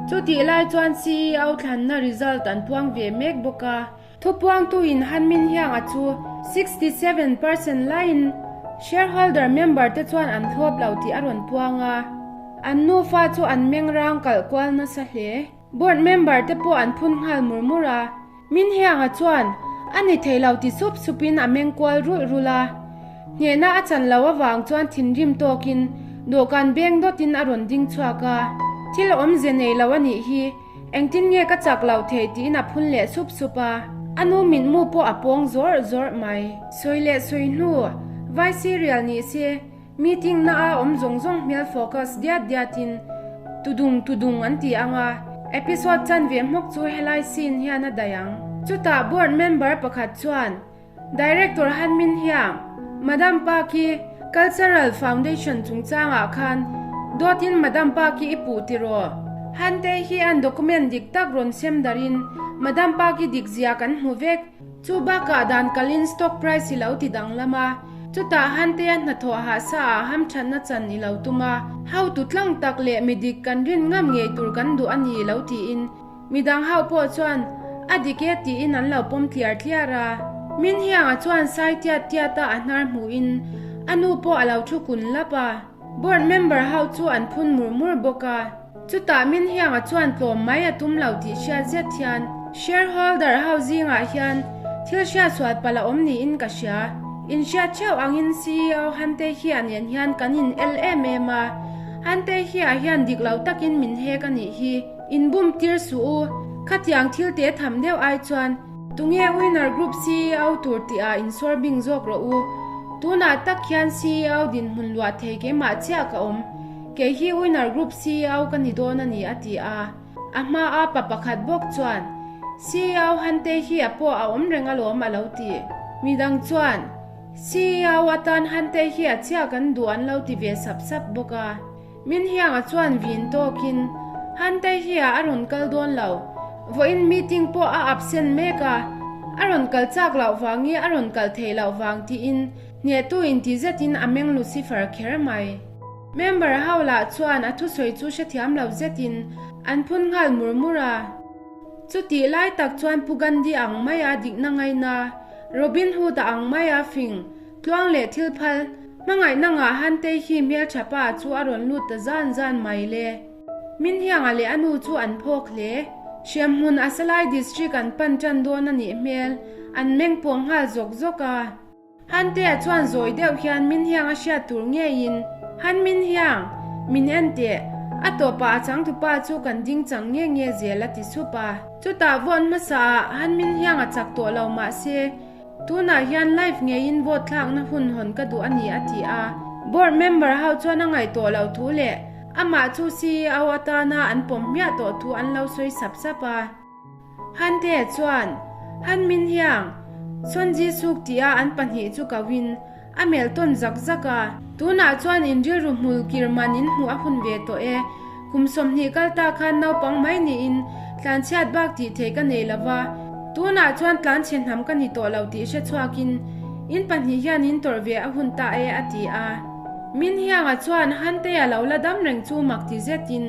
Chutih lai chuan CEO thlanna result an puang ve mek bawk a. Thupuangtuin Han Min Hiang-a chu 67% laiin shareholder member te chuan an thlawp lo tih a rawn puang a. An nufa chu an meng rang kalh kual nasa hle. Board member te pawh an phun nghal mur mur a. Min Hiang-a chuan a ni thei lo ti sup supin a meng kual rulh rulh a. Hnehna a chan lo avang chuan thinrim tawkin dawhkan beng dawtin a rawn ding chhuak a. Thil awmze nei lo a nih hi. Engtin nge ka chak loh theih tiin a phun leh sup sup a, a nu mitmu pawh a pawng zawrh zawrh mai. Sawi leh sawi hnu, vai serial ni se, meeting na a awm zawng zawng hmel focus diat diat in tudung tudung an ti ang a, episode chanve hmawk chu helai scene hian a daih ang. Chutah board member pakhat chuan Director Han Min Hiang, Madam Park-i Cultural Foundation chungchangah khan dawtin Madam Park-i i puh tiraw? Han te hi an document dik tak rawn sem darin Madam Park-i dik zia kan hmu vek. Chu bakah dan kalin stock price i lo ti danglam a, chutah Han te a hnathawh hahsa ah hamthatna chan i lo tum a, hotu tlang tak leh mi dik kan rin ngam ngei tur kan duh a ni lo tiin Midang ho pawh chuan a dik e tiin an lo pawm tliar tliar a. Min Hianga chuan sai tiat tiat a a hnar hmuhin a nu pawh a lo thu kun lap a. Board member ho chu an phun mur mur bawk a. Chutah Min Hianga chuan tlawm mai a tum lo tih hriat zet hian shareholder ho zingah hian thil hriatsual palh a awm niin ka hria. Inhriat theuh angin CEO Hante Hia nen hian kan in el em em a, Hante Hia hian dik lo takin min hek a nih hi. In bum tir suh u, khatiang thil te tham deuh ai chuan tunge Winner Group CEO tur tih ah in sawr bing zawk rawh u. Tunah tak hian CEO dinhmun luah thei keimah chiah ka awm, kei hi Winner Group CEO ka ni dawn a ni a ti a. A hma a pa pakhat bawk chuan CEO Hante hi a pawh a awm reng alawm a lo ti. Midang chuan CEO atan Hante hi a chiah kan duh an lo ti ve sap sap bawk a. Min Hianga chuan vin tawkin, Hantei hi a rawn kal dawn lo. Vawiin meeting pawh a absent mek a, a rawn kal chak loh vang nge a rawn kal theih loh vang tiin hnehtu inti zetin a meng Lucifer kher mai. Member ho lah chuan a thusawi chu hrethiam lo zetin an phun nghal mur mur a. Chutih lai tak chuan Pu Gandhi ang maia dikna ngaina, Robin Hood-a ang maia fing, Tluang leh thil phal, hmangaihna ngah Hantei hi hmeltha pa chu a rawn lut ta zan zan mai le. Min Hianga leh a nu chu an phawk hle. Hriamhmun a Salai District an pan tan dawn a nih hmel, an meng pawng nghal zawk zawk a. Hantea chuan zawi deuh hian Min Hianga hriat tur ngeiin, Han Min Hiang, min en teh, a tawpah a changtupa chu kan ding chang nge nge zel a ti sup a. Chutah vawn hmasaah Han Min Hianga chak tawh lo mahse, Tunah hian live ngeiin vote thlakna hun hawn ka duh a ni a ti a. Board member ho chuan a ngaihtuah loh thu leh amah chu CEO atana an pawm hmiah tawh thu an lo sawi sap sap a. Hante chuan, Han Min Hiang, Son Ji Suk tia an pahnih chu koin a melh tawn zak zak a. Tunah chuan in rilru hmul kir man in hmuh a hun ve tawh e. Kum 20 kal ta khan naupang mai niin tlanchhiat bak tih theih ka nei lova, tunah chuan tlanchhe hnam ka ni tawh lo tih hre chhuakin in pahnih hian in tawrh ve a hun ta e a ti a. Min Hianga chuan Hantei a lo la dam reng chu mak ti zetin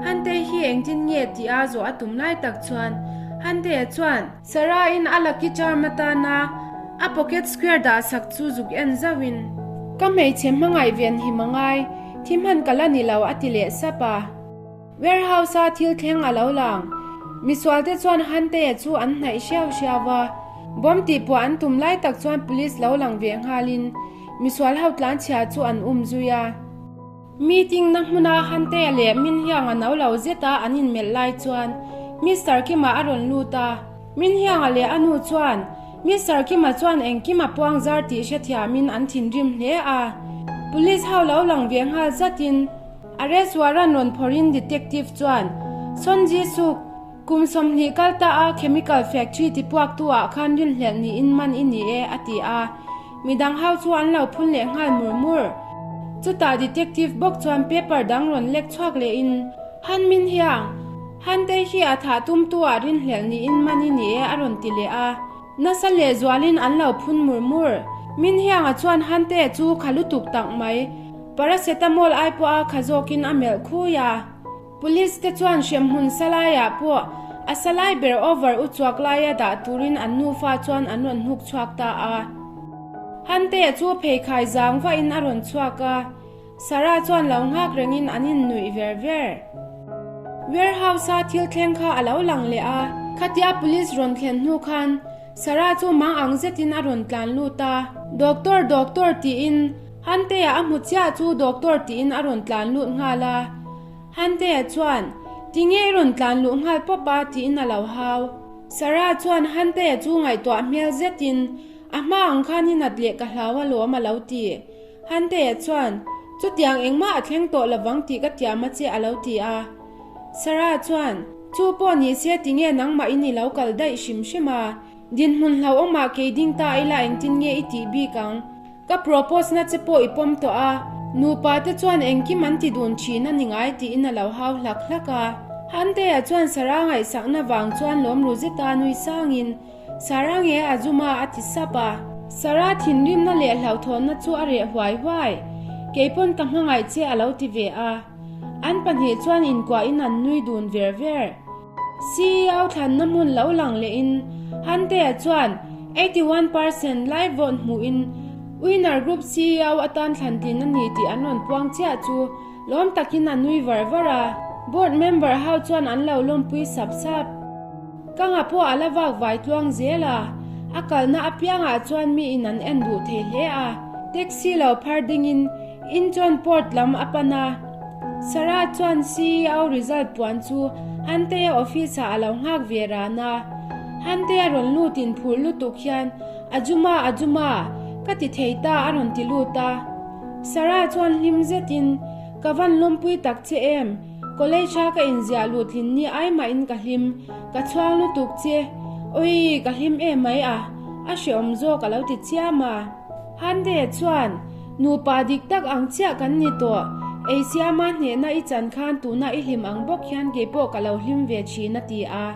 Hantei hi engtin nge tih a zawh a tum lai tak chuan Hantea chuan Sarah-in a lucky charm atana a pocket square dah sak chu zuk en zauhin ka hmeichhe hmangaih ven hi mangai Thi hman ka la ni lo a ti leh sap a. Warehouse a thil thleng a lo lang. Misualte chuan Hante-a chu an hnaih hriau hriau a. Bomb tih pawh an tum lai tak chuan police lo lang ve nghalin misual ho tlanchhia chu an um zui a. Meeting na hmuna Hante-a leh Min Hianga no lo zeta an inmelh lai chuan Mister Kima a rawn lut a. Min Hianga leh a nu chuan Mister Kima chuan engkim a puang zar tih hrethiamin an thinrim hle a. Police ho lo lang ve nghal zatin arrest warrant rawn phawrhin detective chuan Son Ji Suk, kum 20 kal ta a chemical factory ti puaktu ah khan rinhlelh niin man i ni e a ti a. Midang ho chu an lo phun leh nghal mur mur. Chutah detective bawk chuan paper dang rawn lek chhuak lehin Han Min Hiang, Hantei hi a thah tumtu ah rinhlelh niin man i ni e a rawn ti leh a. Nasa leh zualin an lo phun mur mur. Min Hianga chuan Hante chu kha lutuk tak mai. Paracetamol ai pawh a kha zawkin a melh khui a. Police te chuan hremhmun salaiah pawh a salai ber over uchuak laia dah turin an nufa chuan an rawn hnuk chhuak ta a. Hantea chu pheikhai zang vahin a rawn chhuak a, Sarah chuan lo nghak rengin an innuih ver ver. Warehouse-a thil thleng kha a lo lang leh a, khatia police rawn thlen hnu khan Sarah chu mang ang zetin a rawn tlan lut a, Doctor, doctor tiin Hantea a hmu chiah chu doctor tiin a rawn tlan lut nghal a. Hantea chuan, Tinge i rawn tlan luh nghal pawp a? tiin a lo hau. Sarah chuan Hantea chu ngaihtuah hmel zetin, A hma ang khan i nat leh ka hlau alawm a lo ti. Hantea chuan, Chutiang engmah a thleng tawh lovang tih ka tiam a che a lo ti a. Sarah chuan, Chu pawh ni se tinge nangmah in i lo kal daih hrim hrim a, dinhmun hlauhawmah kei ding ta ila engtin nge i tih bik ang? Ka propose na che pawh i pawm tawh a, nupa te chuan engkim an ti dun thin a ni ngai tiin a lo hau hlak hlak a. Hantea chuan Sarah ngaihsakna vang chuan lawm ru zeta nui sangin, Sarah nge a zum a a ti sap a. Sarah thinrimna leh hlauhthawnna chu a reh huai huai. Keipawn ka hmangaih che a lo ti ve a. An pahnih chuan inkuahin an nui dun ver ver. CEO thlanna hmun lo lang lehin Hantea chuan 81 percent lai vote hmuhin Winner Group CEO atan thlantlin a ni tih an rawn puang chiah chu lawm takin a nui var var a. Board member ho chuan an lo lawmpui sap sap. Ka nga pawh a la vak vai tluang zel a, a kalna apiangah chuan miin an en duh thei hle a. Taxi lo phar dingin Incheon port lam a pan a. Sarah chuan CEO result puan chu Hantea office ah a lo nghak ve ran a. Hantea rawn lutin phur lutuk hian, Ajuma, Ajuma, ka ti thei ta a rawn ti lut a. Sarah chuan hlim zetin, Ka van lawmpui tak che em? College a ka inziah lutlin ni ai mahin ka hlim, ka chhuang lutuk che. Awii, ka hlim em mai a, a hreawm zawk a lo ti chiam a. Hande chuan, Nupa dik tak ang chiah kan ni tawh, ei siama hnehna i chan khan tuna i hlim ang bawk hian keipawh ka lo hlim ve thin a ti a.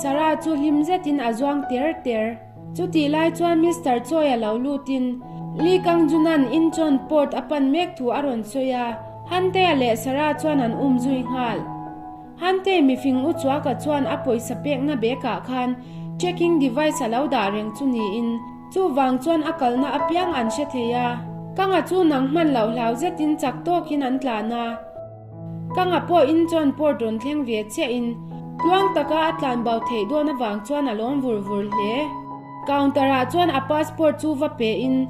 Sarah chu hlim zetin a zuang ter ter. Chutih lai chuan Mister Choi a lo lutin Lee Kang Junan Incheon Port a pan mek thu a rawn sawi a, Hantea leh Sarah chuan an um zui nghal. Hante mifing u Chuaka chuan a pawisa pekna bekah khan tracking device a lo dah reng chu niin chuvang chuan a kalna apiang an hre thei a. Kanga chu nang hman loh hlau zetin chak tawkin an tlan a. Kanga pawh Incheon Port rawn thleng ve chiahin tluang taka a tlan bo theih dawn avang chuan a lawm vur vur hle. Counter ah chuan a passport chu va pe in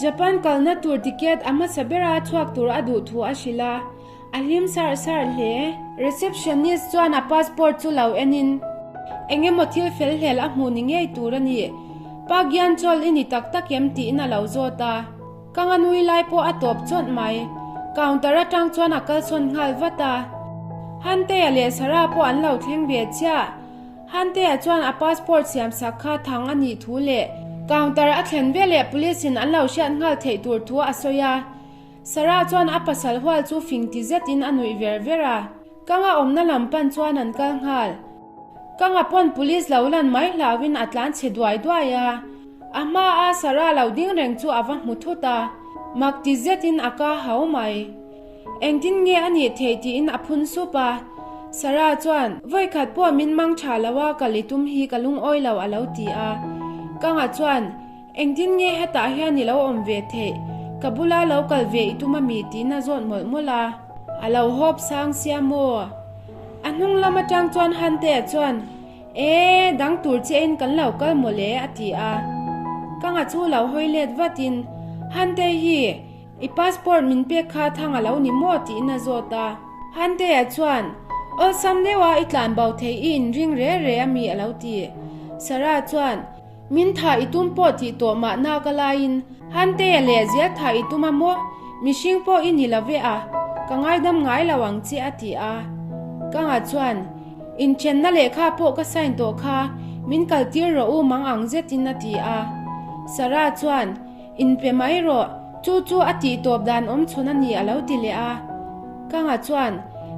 Japan kalna tur ticket a hmasa bera chhuak tur a duh thu a hrilh a, a hlim sarh sarh hle. Receptionist chuan a passport chu lo en in eng emaw thil fel hlel a hmuh ni ngei tur a ni. Pa Gian chawl i ni tak tak em tiin a lo zawt a. Ka nganui lai pawh a tawp chawt mai. Counter atang chuan a kalsawn nghal vat a. Hantea leh Sarah pawh an lo thleng ve chiah. Hantea chuan a passport siam sak kha thang a nih thu leh counter a thlen veleh police in an lo hriat nghal theih tur thu a sawi a. Sarah chuan a pasal hual chu fing ti zetin a nuih ver ver a. Kanga awmna lam pan chuan an kal nghal. Kanga pawn police lo lan mai hlauhin a tlan chhe duai duai a. A hma a Sarah lo ding reng chu a va hmu thut a, mak ti zetin a ka hau mai. Engtin nge a nih theih tiin a phun sup a. Sarah chuan, Vawikhat pawh min mang tha lo a, kal i tum hi ka lungawi lo a lo ti a. Kanga chuan, Engtin nge hetah hian i lo awm ve theih? Ka bula lo kal ve i tum ami? tiin a zawt mawlh mawlh a. A lo hawp sang sia maw? A hnung lam atang chuan Hantea chuan, E, dang tur chiahin kan lo kal mawle, a ti a. Kanga chu lo hawi let vatin, Hante hi, i passport min pek kha thang a lo ni maw? tiin a zawt a. Hantea chuan, Awlsam deuha i tlan bo thei i inring re re a mi? a lo ti. Sarah chuan, Min tha i tum pawh tih tawh mahna ka laiin Hantea leh zel tha i tum a maw? Mihring pawh i ni lo ve a, ka ngaidam ngai lo ang che a ti a. Kanga chuan, Inthenna lehkha pawh ka sign tawh kha, min kal tir rawh u mang ang zetin a ti a. Sarah chuan, Inpe mai rawh, chu chu a tih tawp dan awm chhun a ni a lo ti leh a. Kanga chuan,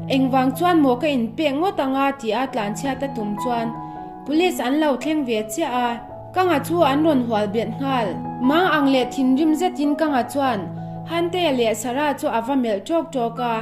Engvang chuan maw ka inpek ngawt anga ti a tlanchhiat a tum chuan, Police an lo thleng ve chiah a, Kanga chu an rawn hual bet nghal. Mang ang leh thinrim zetin Kanga chuan Hantea leh Sarah chu a va melh tawk tawk a.